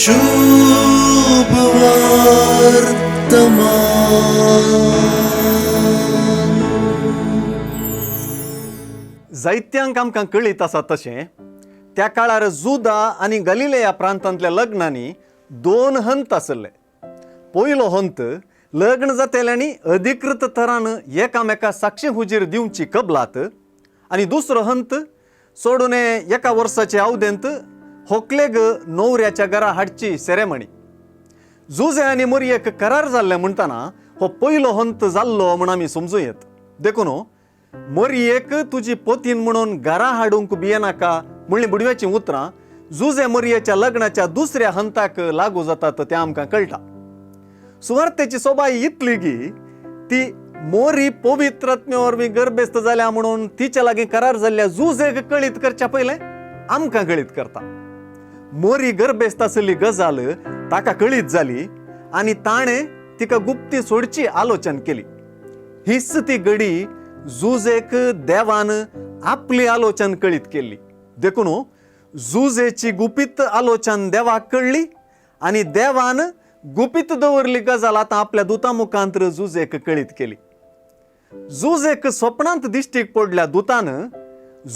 शुभ वर्तमान. जायत्यांक आमकां कळीत आसा तशें त्या काळार जुदा आनी गलिलेया प्रांतांतल्या लग्नांनी दोन हंत आसले. पयलो हंत लग्न जातेल्यांनी अधिकृत थरान एकामेका साक्षी हुजीर दिवची कबलात आनी दुसरो हंत सोडून एका वर्साचे अवदेंत होकलेग नवऱ्याच्या घरा हाडची सेरेमणी. जुजे आनी मोरयेक करार जाल्लें म्हणटना हो पयलो हंत जाल्लो म्हूण आमी समजूं येत. देखून मोरयेक तुजी पोतीन म्हणून घरा हाडूंक भियेनाका म्हणलीं बुडव्याचीं उतरां जुजे मोरयेच्या लग्नाच्या दुसऱ्या हंताक लागू जातात तें आमकां कळटा. सुवार्तेची सोबाय इतली की ती मोरी पवित्र वरवीं गर्भेस्त जाल्या म्हणून तिच्या लागीं करार जाल्ल्या जुजेक कळीत करच्या पयलें आमकां कळीत करता. मोरी गर्भेस्त आशिल्ली गजाल ताका कळीत जाली आनी ताणें तिका गुप्ती सोडची आलोचन केली. हीच ती घडी जुजेक देवान आपली आलोचन कळीत केल्ली. देखून जुजेची गुपीत आलोचन देवाक कळ्ळी आनी देवान गुपीत दवरली गजाल आतां आपल्या दुता मुखांत जुजेक कळीत केली. जुजेक स्वप्नांत दिश्टीक पडल्या दुतान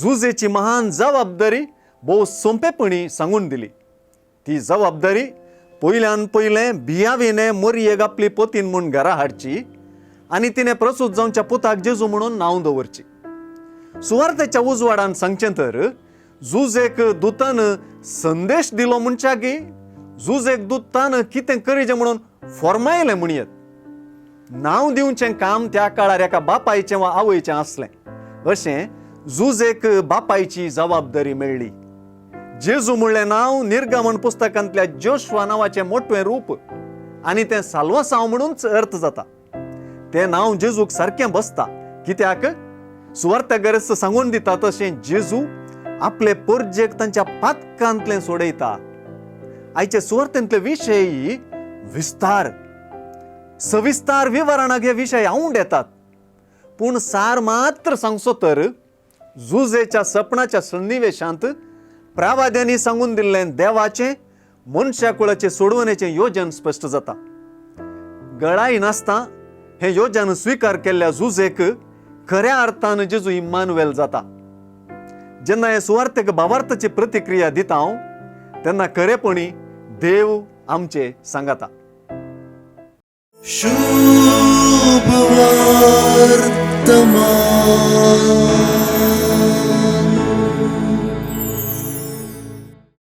जुजेची महान जबाबदारी भोव सोंपेपणी सांगून दिली. ती जबाबदारी पयल्यान पयलें भियाविने मोरयेक आपली पोतीन म्हूण घरा हाडची आनी तिणें प्रसूत जावच्या पुताक जेजू म्हणून नांव दवरची. सुवार्थेच्या उजवाडान सांगचें तर जुजेक दुतान संदेश दिलो म्हणच्याकी जुजेक दुतान कितें करीचें म्हणून फॉर्मायलें म्हणयेत. नांव दिवचें काम त्या काळार एका बापायचें वा आवयचें आसलें. अशें जुजेक बापायची जबाबदारी मेळ्ळी. जेजू म्हणलें नांव निर्गमन पुस्तकांतल्या जोशवा नांवाचें मोटवें रूप आनी तें साल्वासांव म्हणूनच अर्थ जाता. तें नांव जेजूक सारकें बसता कित्याक सुवार्त्या गरज सांगून दिता तशें जेजू आपले परजेक तांच्या पातकांतलें सोडयता. आयचे सुवार्तेंतले विशय विस्तार सविस्तार विवरणाक हे विशय आवड येतात, पूण सार मात्र सांगचो तर जुजेच्या सपनाच्या सन्निवेशांत प्रावाद्यांनी सांगून दिल्लें देवाचें मनशा कुळाचें सोडवणेचें योजन स्पश्ट जाता. गळाय नासता हें योजन स्विकार केल्ल्या जुजेक खऱ्या अर्थान जेजू इम्मानुएल जाता. जेन्ना हे सुवार्थेक भावार्थाची प्रतिक्रिया दिता हांव तेन्ना खरेपणी देव आमचे सांगाता. शुभ वर्तमान.